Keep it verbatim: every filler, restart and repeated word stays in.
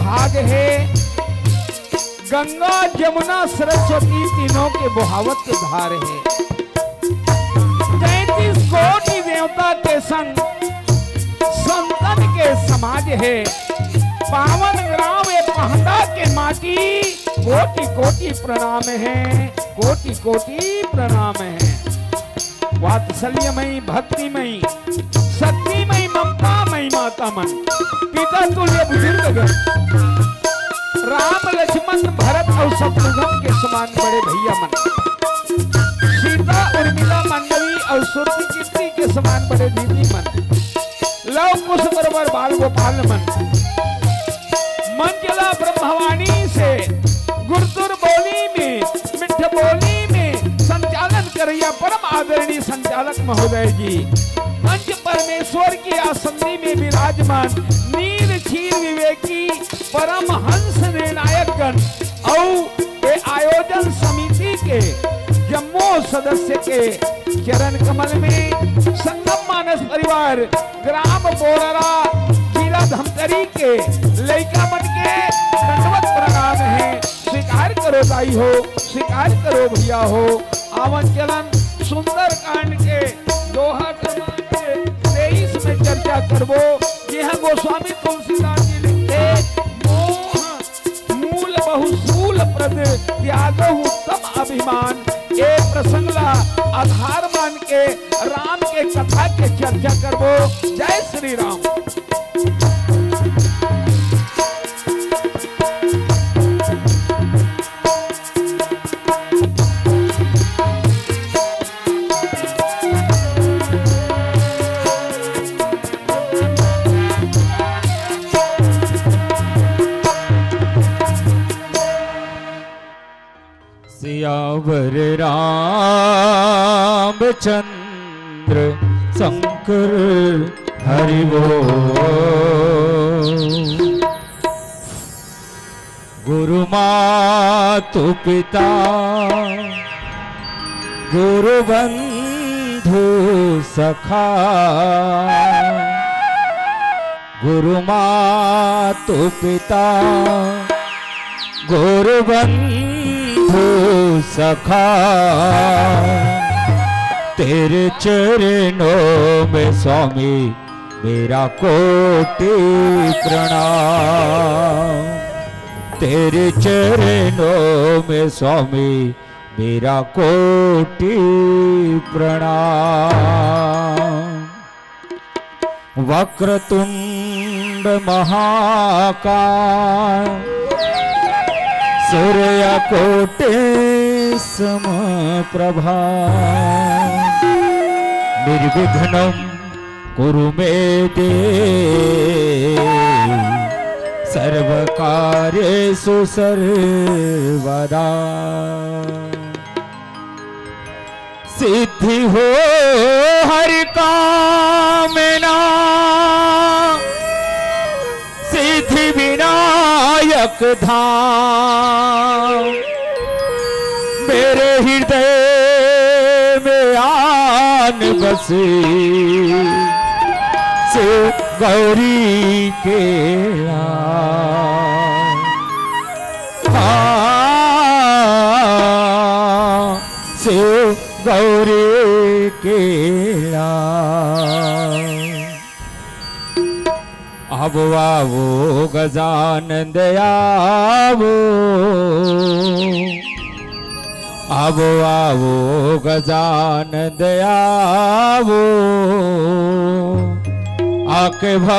भाग हे। गंगा जमुना सरस्वती तीनों के बहावत के धार हे। तैंतीस कोटि देवता के संग संतन के समाज हे। पावन ग्राम ए पहंदा के माटी, कोटि कोटि प्रणाम हे, कोटि कोटि प्रणाम हे। वात्सल्यमयी, भक्तिमयी, शक्तिमयी, ममतामयी माता मन, पिता तुल्य बुजुर्गगण, राम लक्ष्मण भरत अउ शत्रुघ्न के समान बड़े भैया मन, सीता उर्मिला मांडवी अउ श्रुति कीर्ति के समान बड़े दीदी मन, लव कुश बरोबर बाल गोपाल मन, मंच ला ब्रह्मवाणी से गुरतुर बोली में, मिठ बोली में संचालन करैया परम आदरणीय संचालक महोदय जी, मंच परमेश्वर की आसंदी में विराजमान नील क्षीर विवेकी परम हंस निर्णायक गण अउ ए आयोजन समिति के जम्मो सदस्य के चरण कमल में संगम मानस परिवार ग्राम बोड़रा, जिला धमतरी के लइका मन के दंडवत प्रणाम हे। स्वीकार करो दाई हो, स्वीकार करो भैया हो। आवन चलन सुंदरकांड के दोहा क्रमांक तेईस में चर्चा करबो, जिहां गोस्वामी तुलसीदास जी लिखथे, मोह मूल बहुशूल प्रद त्यागहु उत्तम अभिमान। ए प्रसंग ला आधार मान के राम के कथा के चर्चा करबो। जय श्री राम। सियावर रामचंद्र शंकर हरि बोल। गुरु मातु पिता गुरु बंधु सखा। गुरु मातु पिता गुरु बंधु सखा। तेरे चरणों में स्वामी मेरा कोटि प्रणाम। तेरे चरणों में स्वामी मेरा कोटि प्रणाम। वक्रतुंड महाकाय सूर्यकोटि समप्रभा। निर्विघ्नं कुरु मे देव सर्वकार्येषु सर्वदा। सिद्धि हो हर कामना सिद्धि विनायक धाम। मेरे हृदय में आन बसे शिव गौरी के लाल। हाँ, शिव गौरी के लाल। आवो आवो गजानंद आवो। आवो आवो गजानंद आवो। आके भव